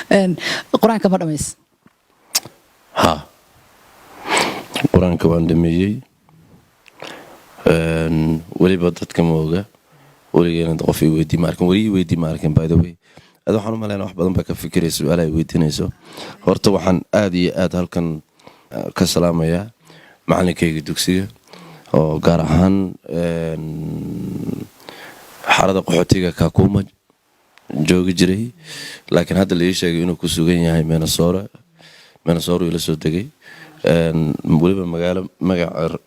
Qur-aanka ma dhamays? Ha, qur-aanka waan dhameeyey. Weliba dadka ma oga, weligeena qof i weydii ma arkin, weli i weydii ma arkin. By the way, ada waxaan u malaynaa wax badan baa ka fikiraysa su-aalaha i weydiinayso. Horta waxaan aad iyo aad halkan ka salaamayaa macalinkayga dugsiga, oo gaar ahaan xarada qaxootiga Kakuma joogi jiray, laakiin hadda la ii sheegay inuu ku sugan yahay Minnesota. Minnesota ila soo degay, weliba magaalo magaca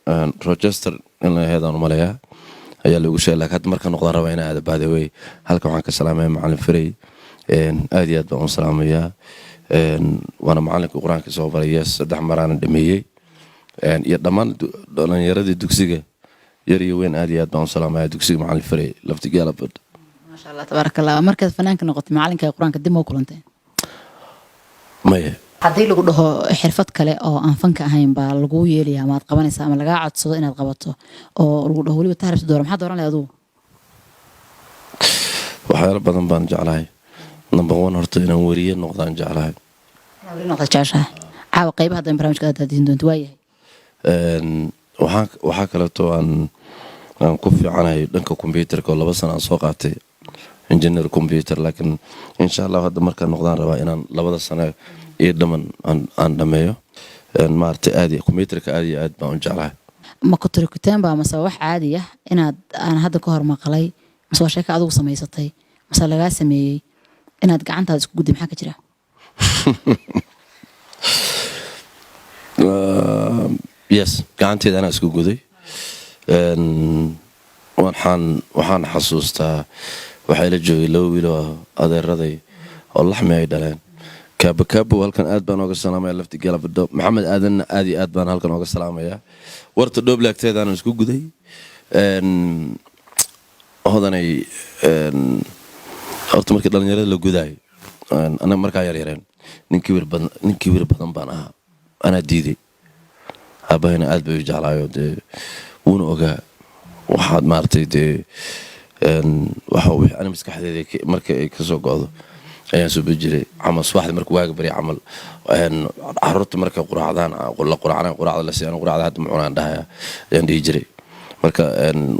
Rochester in la aheedaan u maleeyaa ayaa lagu sheegay, lakiin hadda marka noqdaan rabaa inaa aada. By the way, halkan waxaan ka salaamaya macalin Ferey, aad iyo aad baan u salaamayaa. Waana macalinka qur-aanka soo baray. Yes, saddex maraana dhameeyey. Iyo dhammaan dhalinyaradii dugsiga, yar iyo weyn, aad iyo aad baan u salaamaya, dugsiga macalin Ferey laftigaalabad. Maasha Allah, tabaaraka Allah. Markaad fanaanka noqotay, macalinka qur-aanka dib ma u kulanteen? Maya. Haddii lagu dhaho xirfad kale oo aan fanka ahayn baa laguu yeelaya ama aad qabanaysaa ama lagaa codsado inaad qabato, oo lagu dhaho weliba taaribta doora, maxaa dooran lahayd adugu? Waxyaalo badan baan jeclahay. Number one, horta inaan weriye noqdaan jeclahay. Inaad weli noqda jeceshahay. Caawa qaybaha dambe barnaamijka aad daadihin doonto, waayahay. Waxaa kaleeto aan ku fiicanahay dhanka computerka, oo 2 sano aan soo qaatay engineer computer, laakiin insha Allah hadda markaan noqdaan rabaa inaan 2da sano iyo dhaman aan dhameeyo. Maaragtay, aad iyo computerka aad iyo aad baan u jeclahay. Ma kuturikuteen baa mase wax caadi ah inaad aan hadda ka hor maqlay, mase waa sheeko adigu samaysatay, mase lagaa sameeyey inaad gacantaada isku gudday? Maxaa ka jira? Yes, gacanteeda anaa isku guday. Waxaan xasuustaa waxaa ila joogay laba wiil oo adeeraday oo laxmi ay dhaleen, Kaabakaabo. Halkan aad baan ooga salaamaya lafti galabadho. Maxamed Aadanna aad iyo aad baan halkan ooga salaamayaa. Warta Dhooble agteedaan isku guday. Hodanay, horta markii dhalinyarada la gudaayo, anaga markaa yaryareen, nin kibir badan baan ahaa. Anaa diiday. Aabahayna aad bay u jeclaayo, dee wuuna ogaa. Waxaad maaragtay dee waxa wixii ani maskaxdeeda marka ay kasoo go'do ayaan subi jiray camal. Subaxdii marka waaga barya camal, caruurta marka quraacdaan, la quraacnaan, quraacda la siiyan, "Quraacda hadda ma cunaan," dhahaya ayaan dhihi jiray. Marka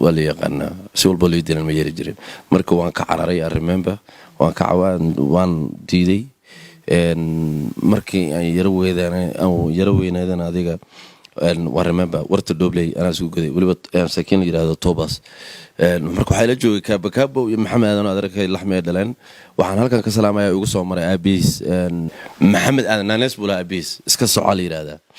waa la yaqaanaa, si walba loo dilan ma yeeli jirin. Marka waan ka cararay. I remember, waan ka waan diiday. Markii aan yaro weydaan, aan yaro weynaadana, adiga waan remember warta Dhobley anaa isku goday, weliba sakiin la yidhaahdo Tobas. Marka waxaa ila joogay Kaabakaabo iyo Maxamed Aadan oo adeerkay laxmi ay dhaleen. Waxaan halkan ka salaamaya, igu soo maray aabihiis, Maxamed Aadan, naanees buu lahaa aabihiis, iska soco la yidhaahdaa.